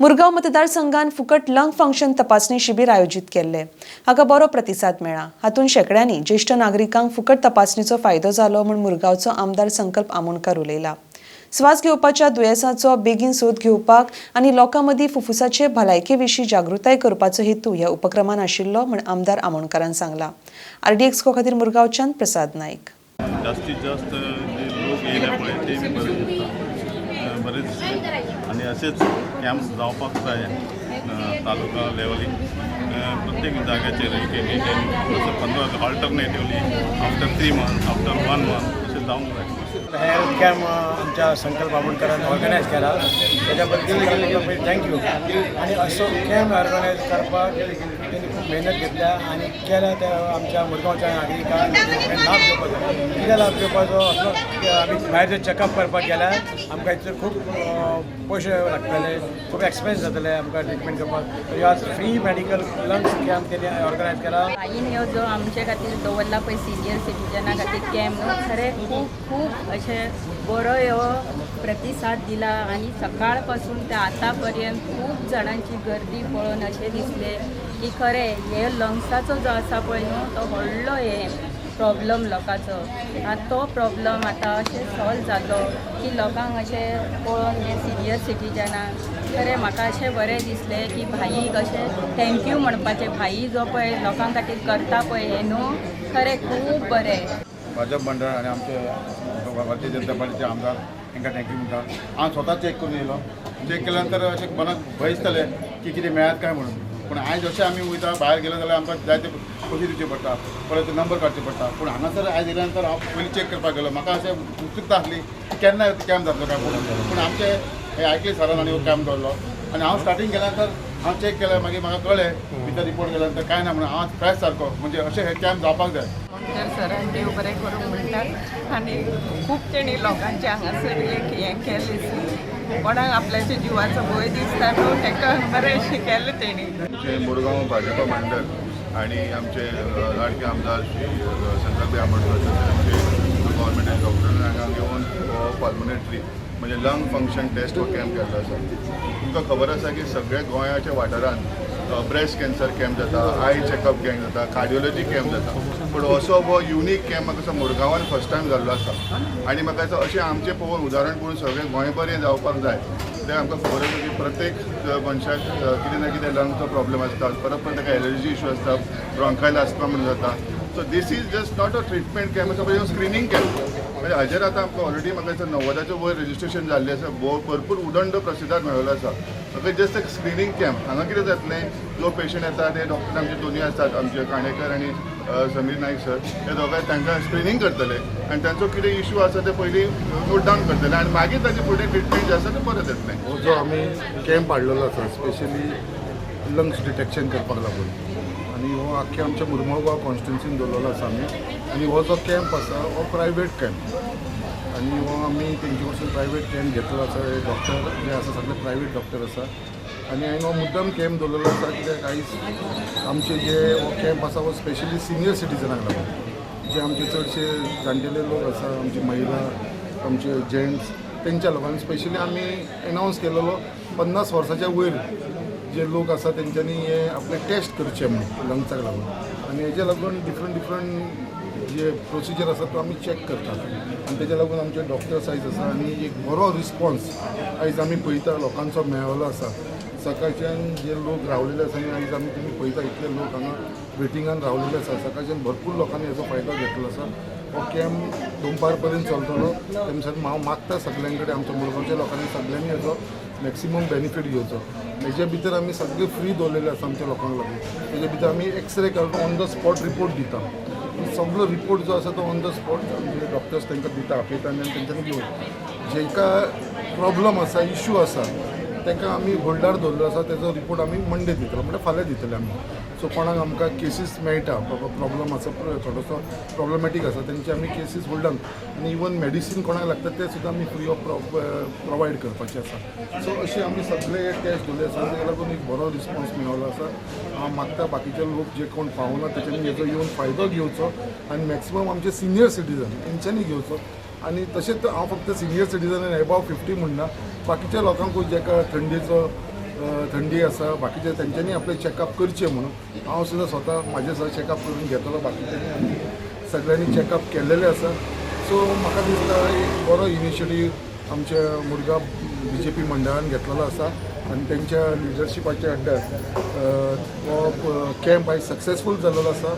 मुरगांव मतदारसंघान फुकट lung function तपासणी शिबीर आयोजीत केल्ले. हाका बरो प्रतिसाद मेळ्ळा. हातूंत शेंकड्यांनी ज्येश्ठ नागरिकांक फुकट तपासणीचो फायदो जालो म्हूण मुरगांवचो आमदार संकल्प आमोणकार उलयला. स्वास घेवपाच्या दुयेंसाचो बेगीन सोद घेवपाक आनी लोकां मदीं फुफ्फुसाचे भलायके विशीं जागृताय करपाचो हेतू ह्या उपक्रमान आशिल्लो म्हूण आमदार आमोणकारान सांगला. आरडीएक्स खातीर मुरगांवच्यान प्रसाद नायक. जास्तीत जास्त जे लोक येयले पळय ते बी बरें दिसता, बरें दिसलें आनी अशेंच कॅम्प जावपाक जाय तालुका लेवलीक, प्रत्येक जाग्याचेर एक एक एक एक असो 15 alternatively after 3 month, after one month अशें जावंक जाय. हेल्थ कॅम्प आमच्या संकल्प आमोणकरान ऑर्गनायज केला, त्याच्या बद्दल thank you. आणि असो कॅम्प ऑर्गनायज करपाक त्यांनी खूप मेहनत घेतल्या आणि केल्या. त्या आमच्या मुरगांवच्या नागरिकांक लाभ घेवपाचो. कितें लाभ घेवपाचो असलो की आमी भायर जर चॅकअप करपाक गेल्यार आमकां हितून खूब पयशे लागतले, खूब एक्सपेन्स जातले आमकां ट्रिटमेंट करपाक. ह्यो आज फ्री मेडिकल लंग्स कॅम्प तेणी ऑर्गनायज केला. भाईन ह्यो जो आमचे खातीर दवरला पळय सिनियर सिटीजना खातीर कॅम्प, खरें खूब खूब अशें बरो ह्यो प्रतिसाद दिला आनी सकाळ पासून ते आतां पर्यंत खूब जाणांची गर्दी पळोवन अशें दिसलें की खरें हे लंग्साचो जो आसा पळय न्हू, तो व्हडलो हे प्रॉब्लम लोकांचो. आनी तो प्रॉब्लम आतां अशें सॉल्व जालो की लोकांक अशें पळोवन हे सिनियर सिटीजनाक खरें म्हाका अशें बरें दिसलें की भाईक अशें thank you म्हणपाचें. भाई जो पळय लोकां खातीर करता पळय हें न्हू, खरें खूब बरें. भाजप मंडळ आनी आमचे भारतीय जनता पार्टीचे आमदार तांकां thank you म्हणटा. हांव स्वता चॅक करून येयलो. चॅक केल्या नंतर अशें मनाक भंय दिसतालें की कितें मेळत काय म्हणून. पूण आयज अशें आमी वयता, भायर गेले जाल्यार आमकां जायते पयशे दिवचे पडटा, परत नंबर काडचे पडटा. पूण हांगासर आयज येयल्या नंतर हांव पयलीं चॅक करपाक गेलो. म्हाका अशें उत्सुकता आसली की केन्ना कॅम्प जातलो काय म्हणून. पूण आमचे हे आयकले सरान आनी हो कॅम्प दवरलो आनी हांव स्टार्टींग गेल्या नंतर हांव चॅक केलें. मागीर म्हाका कळ्ळें भितर रिपोर्ट केल्या नंतर कांय ना म्हणून. हांव फ्रेश सारको. म्हणजे अशें हे कॅम्प जावपाक जाय. आमोणकर सरान देव बरें करूं म्हणटात. आनी खूब तेणी लोकांचे हांगासर एक हें केलें, कोणाक आपल्याच्या जिवाचो भंय दिसता न्हू, ताका बरें केलें तेणी. आमचे मुरगांव भाजपा मंडळ आणि आमचे लाडके आमदार श्री संकल्प आमोणकर, तशेंच आमचे गव्हर्मेंट डॉक्टर हांगा घेवन हो पल्मोनेटरी म्हणजे लंग फंक्शन टेस्ट हो कॅम्प केल्लो आसा. तुमकां खबर आसा की सगळ्या गोंयाच्या वाठारांत ब्रेस्ट कॅन्सर कॅम्प जाता, I checkup camp जाता, कार्डियोलॉजी कॅम्प जाता, पूण असो हो युनीक कॅम्प म्हाका दिसता मुरगांवान फर्स्ट टायम जाल्लो आसा. आनी म्हाका दिसता अशें आमचें पळोवन, उदाहरण पळोवन सगळें गोंयभर हें जावपाक जाय. कित्याक आमकां खबर आसा की प्रत्येक मनशाक कितें ना कितें लंगचो प्रॉब्लम आसता, परत परत ताका एलर्जी इशू आसता, ब्रोंकायल आसमा म्हणून जाता. So this is just not a treatment camp आसा, पण स्क्रिनींग कॅम्प. म्हणजे हाजेर आतां आमकां ऑलरेडी म्हाका दिसता 90च्या वयर रजिस्ट्रेशन जाल्लें आसा. भोव भरपूर उदंड प्रतिसाद मेळिल्लो आसा. म्हाका जस्ट एक स्क्रिनींग कॅम्प. हांगा कितें जातलें, जो पेशंट येता ते डॉक्टर आमचे दोनूय आसात, आमचे काणेकर आनी समीर नायक सर, हे दोगांय तांकां स्क्रिनींग करतले आनी तांचो कितें इशू आसा ते पयलीं नोट डावन करतले आनी मागीर ताचे फुडें ट्रिटमेंट जें आसा तें परत येतलें. हो जो आमी कॅम्प हाडलेलो आसा, स्पेशली लंग्स डिटेक्शन करपाक लागून आनी हो आख्खे आमच्या मुरगांव कॉन्स्टिट्युन्सीन दवरलेलो आसा आमी. आनी हो जो कॅम्प आसा हो प्रायवेट कॅम्प आनी हो आमी तेंचे कडसून प्रायवेट कॅम्प घेतलेलो आसा. हे डॉक्टर जे आसा सगळे प्रायवेट डॉक्टर आसा आनी हांवें हो मुद्दम कॅम्प दवरलेलो आसा, कित्याक आयज आमचे जे हो कॅम्प आसा हो स्पेशली सिनियर सिटीजनाक लागून, जे आमचे चडशे जाणटेले लोक आसा, आमची महिला, आमचे जेंट्स, तेंच्या लोकांक स्पेशली आमी एनावन्स केलेलो, 50 वर्साच्या वयर जे लोक आसा तेंच्यांनी हे आपले टेस्ट करचे म्हणून लंग्साक लागून. आनी हेजे लागून डिफरंट डिफरंट जे प्रोसिजर आसा तो आमी चॅक करतात आनी तेज्या लागून आमचे डॉक्टर्स आयज आसा. आनी एक बरो रिस्पॉन्स आयज आमी पळयता लोकांचो मेळ्ळो आसा. सकाळच्यान जे लोक रावलेले आसा आनी आयज आमी तुमी पळयता इतले लोक हांगा वेटिंगान रावलेले आसा. सकाळच्यान भरपूर लोकांनी हेजो फायदो घेतलो आसा. हो कॅम्प दनपार पर्यंत चलतलो. तेमच्यान हांव मागता सगळ्यां कडेन, आमच्या मुरगांवच्या लोकांनी सगळ्यांनी हेजो मॅक्सिमम बेनिफीट घेवचो. हेजे भितर आमी सगळे फ्री दवरलेले आसा आमच्या लोकांक लागून. तेजे भितर आमी एक्सरे काडून ऑन the spot report दिता. सगळो रिपोर्ट जो आसा तो ऑन the spot आमचे डॉक्टर्स तांकां दिता, आपयता आनी तेंच्यांनी घेवन जेका प्रॉब्लम आसा, इशू आसा, तांकां आमी होल्डार दवरलो आसा. तेजो रिपोर्ट आमी मंडे दितले, म्हणल्यार फाल्यां दितले आमी. सो कोणाक आमकां केसीस मेळटा, बाबा प्रॉब्लम आसा, थोडोसो प्रॉब्लमॅटीक आसा, तेंचे आमी केसीस होल्डान आनी इवन मेडिसीन कोणाक लागता ते सुद्दां आमी फ्री ऑफ प्रोवायड करपाचे आसा. सो अशे आमी सगळे टेस्ट दवरले आसा. ताका लागून एक बरो रिस्पॉन्स मेळ्ळो आसा. हांव मागता बाकीचे लोक जे कोण पावना तेच्यांनी हेजो येवन फायदो घेवचो आनी मॅक्सिमम आमचे सिनियर सिटीजन तेंच्यांनी घेवचो. आनी तशेंच हांव फक्त सिनियर सिटीजन आनी एबाव 50 म्हणना, बाकीच्या लोकांकूय जेका थंडेचो थंडी आसा, बाकीचे तेंच्यांनी आपलें चॅकअप करचें म्हणून हांव सुद्दां स्वता म्हाजें सुद्दां चॅकअप करून घेतलो. बाकीच्यांनी सगळ्यांनी चॅकअप केल्लेलें आसा. सो म्हाका दिसता एक बरो इनिशिएटीव आमच्या मुरगांव बीजेपी मंडळान घेतलेलो आसा आनी तेंच्या लिडरशिपाच्या अंडर हो कॅम्प आयज सक्सेसफूल जाल्लो आसा.